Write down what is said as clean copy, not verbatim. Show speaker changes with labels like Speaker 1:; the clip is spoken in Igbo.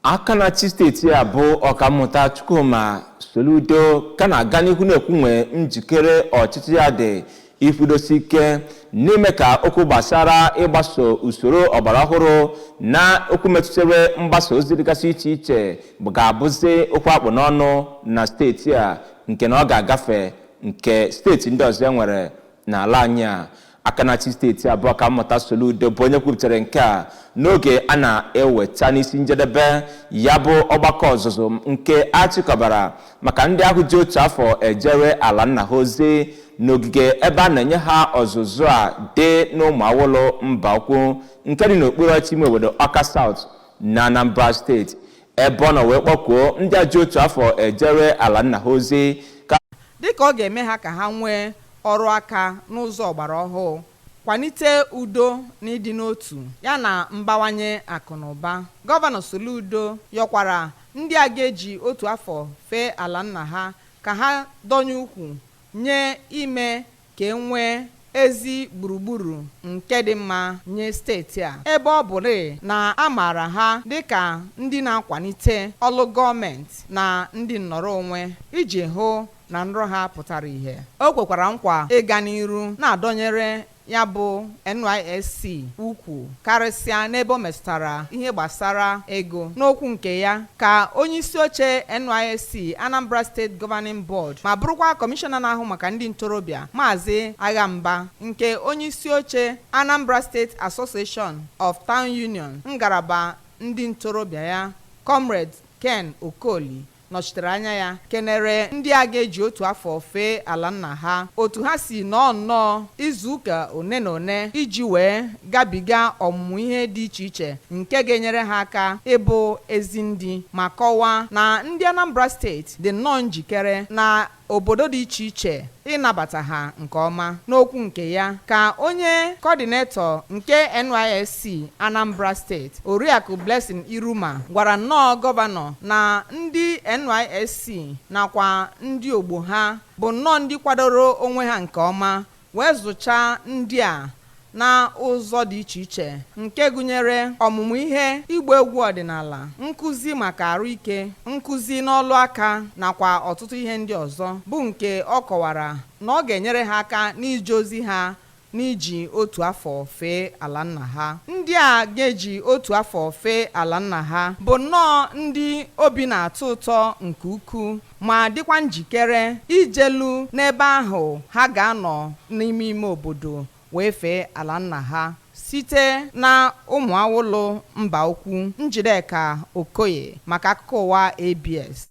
Speaker 1: Aka na-achị steeti a bụ Ọkammụta Chukwuma Soludo ka na-aga n'ihu na-ekwunwe njikere ọchịchị ya dị ikwudosi ike n'ime ka okwu gbasara ịgbaso usoro ọgbara ọhụrụ na okwu metụtara mgbasa ozi dịgasị iche iche ga-abụzi okwu akpụ n'ọnụ na steeti a, nke na ọ ga-agafe nke steeti ndị ọzọ e nwere n'ala anyị a. Aka na-achị steeti a bụ Ọkammụta Soludo bụ onye kwupụtara nke a n'oge a na-eweta n'isi njedebe ya bụ ọgbakọ ọzụzụ nke a chịkọbara maka ndị ahụ ji otu afọ ejere ala nna ha ozi n'ogige ebe a na-enye ha ọzụzụ a dị n'Ụmụawụlụ Mbaukwu, nke dị n'okpuru ọchịchị ime obodo Ọka South na Anambra Steeti, ebe ọ nọ wee kpọkuo ndị a ji otu afọ ejere ala nna ha ozi ka
Speaker 2: dịka ọ ga-eme ha ka ha nwee ọrụ aka n'ụzọ ọgbara ọhụụ, kwalite udo na ịdị n'otu ya na mbawanye akụ na ụba. Gọvanọ Soludo yọkwara ndị a ga-eji otu afọ fee ala nna ha ka ha dọnye ukwu nye ime ka e nwee ezi gburugburu nke dị mma nye steeti a, ebe ọ bụrị na a maara ha dịka ndị na-akwalite ọlụ gọọmenti na ndị nnọrọ onwe iji hụ na nrọ ha pụtara ìhè. O kwekwara nkwa ịga n'iru na-adọnyere ya bụ NYSC ukwu, karịsịa n'ebe o metụtara ihe gbasara ego. N'okwu nke ya, ka onyeisi oche NYSC Anambra State Governing Board ma bụrụkwa kọmishọna na-ahụ maka ndị ntorobịa, Maazị Aghamba, nke onyeisi oche Anambra State Association of Town Union ngalaba ndị ntorobịa ya, Comrade Ken Okoli, nọchitere anya ya, kenere ndị a ga-eji otu afọ fee ala nna ha otu ha si nọọ nnọọ izuụka one na one iji wee gabiga ọmụmụ ihe dị iche iche nke ga-enyere ha aka ịbụ ezi ndị, ma kọwaa na ndị Anambra Steeti dị nnọọ njikere na obodo dị iche iche ịnabata ha nke ọma. N'okwu nke ya, ka onye coordinator nke NYSC Anambra Steeti, Oriakụ Blessing Iruma, gwara nnọọ gọvanọ na ndị NYSC nakwa ndị ogbo ha bụ nnọọ ndị kwadoro onwe ha nke ọma wee zụchaa ndị a na ụzọ dị iche iche, nke gụnyere ọmụmụ ihe ịgba egwu ọdịnala, nkụzi maka arụike, nkụzi n'ọlụ aka nakwa ọtụtụ ihe ndị ọzọ, bụ nke ọ kọwara na ọ ga-enyere ha aka n'ije ozi ha n'iji otu afọ fee ala nna ha. Ndị a ga-eji otu afọ fee ala nna ha bụ nnọọ ndị obi na-atọ ụtọ nke ukwuu ma dịkwa njikere ijelu n'ebe ahụ ha ga-anọ n'ime ime obodo wee fee ala nna ha. Site na Ụmụawụlụ Mbaukwu, Njideka Okoye maka akụkọ ụwa ABS.